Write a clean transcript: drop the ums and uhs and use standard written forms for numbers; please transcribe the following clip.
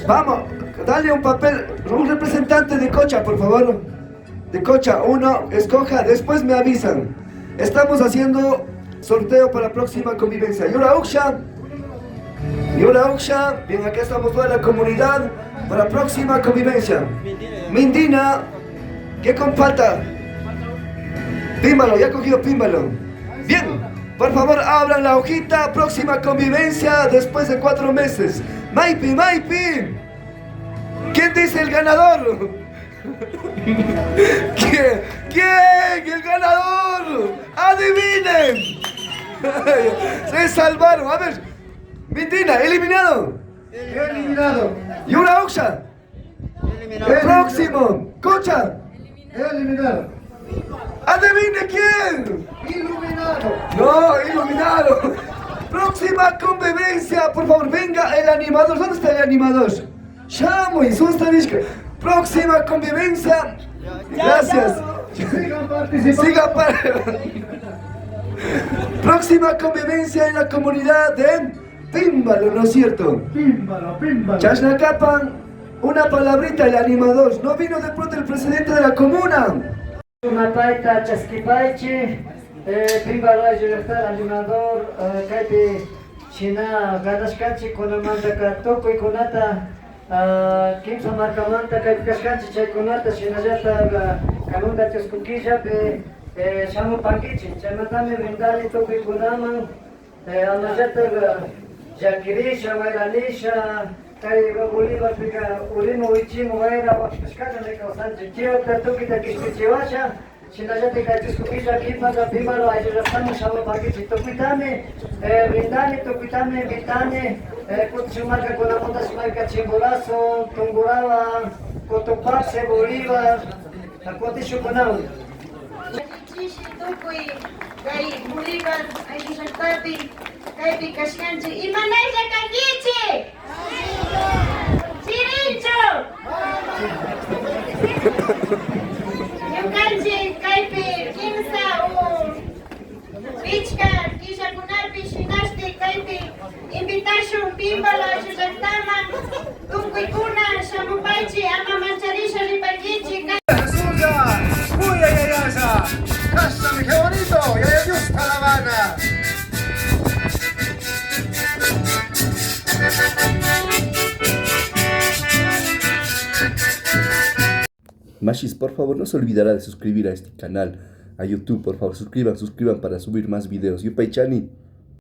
Vamos, dale un papel, un representante de Cocha, por favor. De Cocha, uno, escoja, después me avisan. Estamos haciendo sorteo para la próxima convivencia. Yura Uksha, Yura Uksha, bien, acá estamos toda la comunidad para la próxima convivencia. Mindina, ¿qué con falta? Pímbalo, ya cogido pímbalo. Bien, por favor abran la hojita, próxima convivencia después de 4 meses. Maipi, Maipi. ¿Quién dice el ganador? ¿Quién? ¿Quién? ¡El ganador! ¡Adivinen! Se salvaron. A ver, Mindina, eliminado. Eliminado. ¿Y una Oxa? Eliminado. El próximo. Cocha. Eliminado. ¡Adivine quién! Iluminado. No, iluminado. Próxima convivencia, por favor, venga el animador. ¿Dónde está el animador? Llamo y Sustavishka. Próxima convivencia. Gracias. Sigan participando. Sigan para. Próxima convivencia en la comunidad de Pímbalo, ¿no es cierto? Pímbalo, pímbalo. Chasnacapan, una palabrita, el animador. No vino de pronto el presidente de la comuna. Mapaita chaskipaychi, Pímbalo ayllu animador, kaypi shina ganashkanchik kunamantaka tukuykunata, kimsa markamanta kaypi kashkanchik chaykunata shinallatak kanunta chusku killapi shamupankichik, chaymantami brindani tukuykunaman, amallatak llakirisha, wayranisha, kay Bolívarpika urimu wichimu wayra waqtashkata kawsanchik, chayta tukuyta kishpichiwasha, shinallatak kay chusku killa kipaka Pímbalo ayllu llaqtaman shamupankichik, tukuytami brindani, tukuytami invitani, kutin markakunamanta mayka Chimborazo, Tungurahua, Cotopaxi, Bolívar, kutishukunawan. Chishi tukuy kay Bolívar ayllu llaqtapi kaypi kashkanchik, imanaylla kankichik? Chirinchu! Ñukanchik kaypi kimsa u pichka killakunapi shinashti kaypi invitashun Pímbalo ayllu llaqtaman tukuykuna shamupaychik ama mancharisha ripankichik. Jesús, uy, ay, ay, ay, Cástame, qué bonito, y ay, Dios, La Habana. Mashis, por favor, no se olvidará de suscribir a este canal, a YouTube, por favor, suscriban, suscriban para subir más videos. Yupaychani.